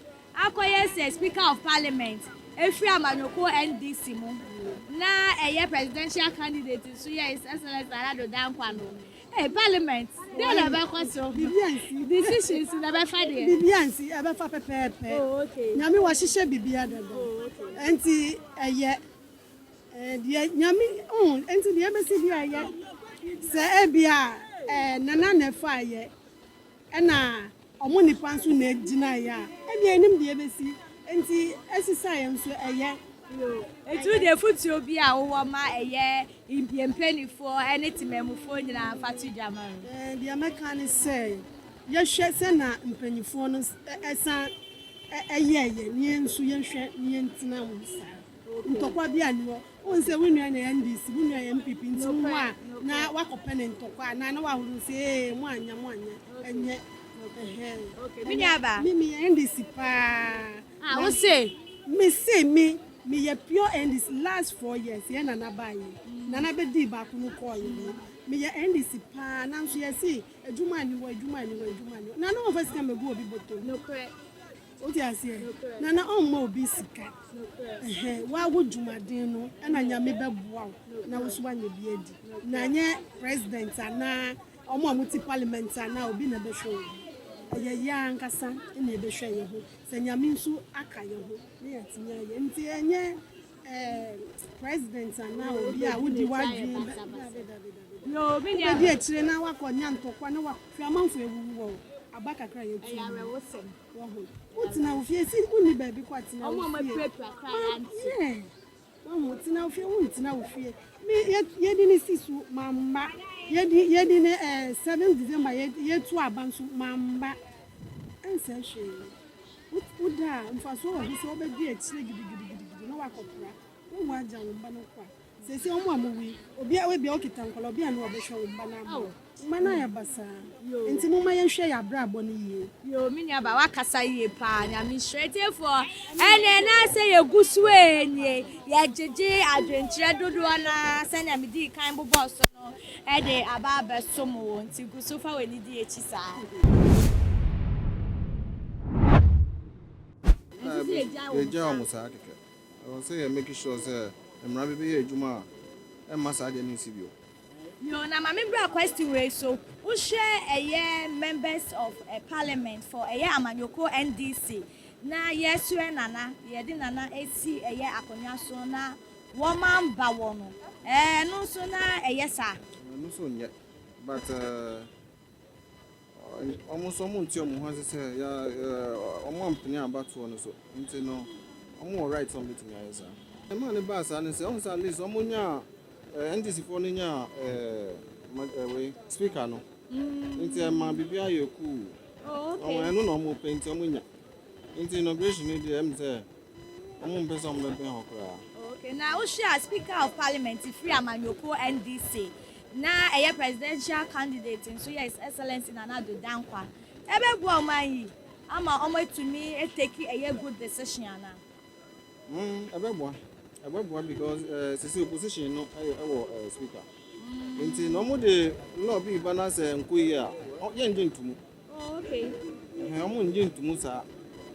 akɔyɛ sɛ Speaker of Parliament efiri amanyɔkuo NDC mu na ɛyɛ presidential candidate nso yɛ His Excellency Nana Addo Dankwa no. Hey, Parliament, deɛ na ɛbɛkɔ so? Biribi ansi. Decisions na ɛbɛfa deɛ. Biribi ansi, ɛbɛfa pɛpɛɛpɛ. Oh, okay. Nyame wahyehyɛ biribiara dada. Oh, okay. Nti ɛyɛ. Deɛ Nyame, oh, nti deɛ ɛbɛsi bi a ɛyɛ. Sɛ ebia Nana na ɛfa ɛyɛ, ɛna ɔmo nipa nso na egyina yɛ a, ebia enim deɛ ɛbɛsi. Nti ɛsesa yɛ nso ɛyɛ. Nti wo deɛ futuo bi a wowɔ ma ɛyɛ yɛn mpanimfoɔ ne temamufoɔ nyinaa fa to dwa ma no. Deɛ mɛka ne sɛ yɛhwɛ sɛna mpanyinfoɔ no ɛsan ɛyɛɛyɛ ne yɛn nso yɛnhwɛ ne yɛntena ho saa. Ntɔkwa bi anni hɔ. Wohu sɛ wo nua na yɛ NDC, wo nua yɛ NPP nti wo ho a na wakɔpɛ ne ntɔkwa anaa na wahoro sɛ ee mo anyɛ mo anyɛ ɛnyɛ. Me nua ba. Me meyɛ NDC paa. Ah, wo se? Me se me meyɛ pure NDC last 4 years yɛn nana baayɛ nana bɛdii baako no kɔɔ yɛ no, meyɛ NDC paa, nanso yɛse adwuma ni hɔ, adwuma ni hɔ, adwuma ni hɔ. Nana wɔmfa sika mɛgu obi bɔtɔ mu. Wote aseɛ? Nana ɔmma obi sika. Ɛhɛn, wawo dwumaden no ɛna Nyame bɛboa wo na wo so woanyɛ bi adi. Na nyɛ president anaa ɔmo a mote parliament anaa obi na ɛbɛhwɛ wo ho. Ɛyɛ yɛ ankasa na ɛbɛhwɛ yɛn ho. Sɛ Nyame nso aka yɛn ho na yɛatumi ayɛ. Nti ɛnyɛ president anaa obi a wodi w'adwene bɛ dabi dabi dabi. Yoo, me nua. Wobɛdi akyire na wakɔ nya ntɔkwa na wahwɛ amanfo awuwu wɔ aba kakra a yɛtu Ɛyɛ mu. awerɛhosɛm. Wɔ ho. Wotena wo fie si wonni baabi kɔ atena Ɔmo wo a fie. wɔapirapira koraa Ma yɛante. yeah. Wahu, tena wo fie, wontena wo fie. Me yɛdi ne si so mamma. Yɛdi ne 7 December yɛtu aba nso mamma. Ɛnsɛ hwee. Woda a mfasoɔ wɔ ho sɛ wobɛdi akyire gidigidigidi na wakɔpra. Wowu agya wo mba no kɔ a. Seesei ɔmo a mowu yi, obi a ebia wokita nkɔla, obi a ne ɔbɛhwɛ wo mba no ama wo. Mma no ayɛ basaa. Nti momma yɛnhwɛ yɛn abrabɔ no yie. Yoo, me nua ba, wakasa yie paa. Nyame nhyira atiefoɔ. Ɛnɛ na sɛ yɛgu so nie, yɛgyegye adwenkyerɛ dodoɔ na sɛnea medii kan bobɔɔ so no ɛde aba abɛso mo, nti gu so fa w'ani di akyi saa. Ɛnso sɛ yɛgyae wɔn Yɛgyae wɔn saa kɛkɛ. Ɛwɔ sɛ yɛ make sure sɛ mmara bi bɛyɛ adwuma a ɛmma saa deɛ no nsi bio. Yo, na maame bra question wei so. Wohwɛ ɛyɛ members of parliament for ɛyɛ amanyɔkuo NDC na yɛsrɛ Nana, yɛde Nana esi ɛyɛ akonnwa so na wɔn amba wɔ no. Ɛno nso na ɛyɛ saa. Ɛno nso nyɛ, but wɔn nso wɔn nti wɔn ho ase sɛ ya wɔn ampene abatoɔ no so, nti no wɔn wɔ right sɛ wɔn bɛtumi ayɛ saa. Ɛmaa ne baa saa ne sɛ wɔn sɛ at least wɔn nya NDC foɔ no nya wei speaker no, nti ɛma biribi ayɛ cool. Oh, okay. Wɔn ɛno na wɔn pɛ, nti wɔn nya, nti inauguration no deɛ, ɛm sɛ wɔn mpɛ sɛ wɔn bɛbɛn hɔ koraa. Okay, na wohwɛ a speaker of parliament firi amanyɔkuo NDC na ɛyɛ presidential candidate nso yɛ His Excellency Nana Addo Dankwa, ɛbɛboa ɔman yi ama wɔn atumi atake ɛyɛ good decision ana? Ɛbɛboa, ɛbɛboa because sisi opposition no ɛyɛ ɛwɔ speaker, nti na wɔn de law bi ba na sɛ nko yie a, yɛn gye ntumu. Oh, okay. Ɛhɛn, wɔn ngye ntumu saa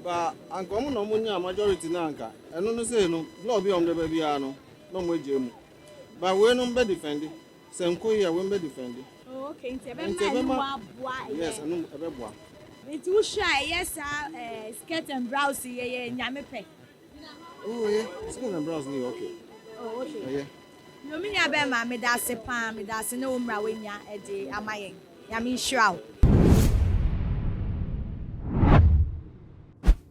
ba anka wɔn na wɔn nya majority na anka ɛno no sɛ no law bi a wɔn de ba biara no na wɔn agye mu, ba wei no bɛ defend sɛ nko yie a, wei bɛ defend. Oh, okay, nti ɛbɛma ɛno mu aboa ɛyɛ. Yes, ɛno ɛbɛboa. Nti wohwɛ a ɛyɛ saa skirt and blouse yɛ yɛ Nyame pɛ? Oh yeah, skirt and blouse no yɛ okay. Oh, okay. Ɛyɛ. Yo, me nua bɛrima, meda ase paa, meda ase ne wo mmra woanya de ama yɛn. Nyame nhyira wo.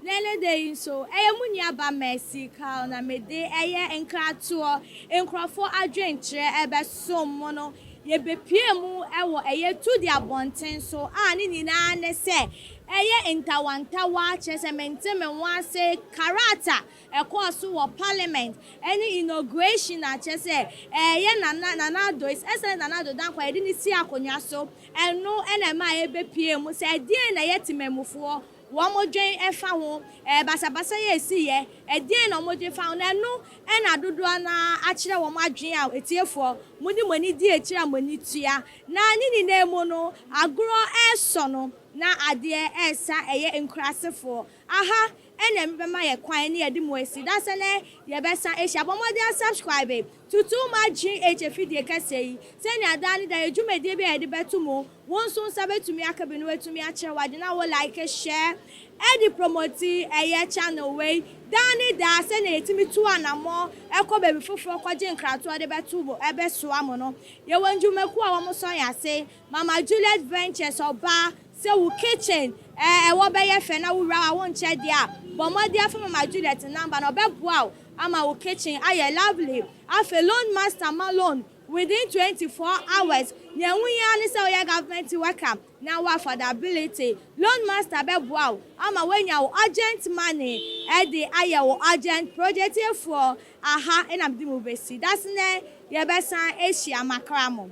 Na ɛnɛ da yi nso, ɛyɛ mo nua ba Mercy Carl na mede ɛyɛ nkratoɔ, nkurɔfoɔ adwenkyerɛ ɛbɛsom mo no. Yɛbɛpue mu ɛwɔ ɛyɛ Tudi abɔnten so a ne nyinaa ne sɛ ɛyɛ ntawantawa, kyerɛ sɛ mente me ho ase karata ɛkɔɔ so wɔ parliament ɛne inauguration a kyerɛ sɛ ɛyɛ Nana Addo, His Excellency Nana Addo Dankwa, yɛde ne si akonnwa so. Ɛno ɛna ɛma yɛbɛpue mu sɛ ɛdeɛn na ɛyɛ temamufoɔ wɔn dwen ɛfa ho, basabasa yɛ esi yɛ, ɛdeɛn na wɔn dwen fa ho, na ɛno ɛna dodoɔ naa akyerɛ wɔn adwen a etiefoɔ mo de mo ani di akyire a mo ani tua. Na ne nyinaa mu no, agorɔ ɛresɔ no na adeɛ ɛresa ɛyɛ nkurasefoɔ aha. Ɛna ɛmi bɛma yɛ kwan ne yɛde mo asi da sɛ nɛ yɛbɛsan ahyia. Bɔ mmɔden asubscribe tutu ma GH afidie kɛseɛ yi sɛnea daa ne da yɛ dwumadie bi a yɛde bɛto mu, wo nso nsa bɛtumi aka bi na woatumi akyerɛ w'adwene na wo like, share, ɛde promote ɛyɛ channel wei daa ne daa sɛnea yɛtumi tu anammɔ ɛkɔ baabi foforɔ kɔgye nkratoɔ de bɛto mo ɛbɛsoa mo no. Yɛwɔ ndwumakuo a wɔn sɔ yɛn ase, Mama Juliet Ventures, ɔbaa sɛ wo kitchen ɛwɔ bɛyɛ fɛ na wowura a wonkyɛ deɛ a, bɔ mmɔden afa Mama Juliet number na ɔbɛboa wo ama wo kitchen ayɛ lovely. Afei Loan Master ma loan within 24 hours. Nea ɛho hia ne sɛ woyɛ government worker na wo affordability. Loan Master bɛboa wo ama woanya wo urgent money ɛde ayɛ wo urgent project. Efoɔ aha ɛna mede mu bɛsi dasene, yɛbɛsan ahyia makra mo.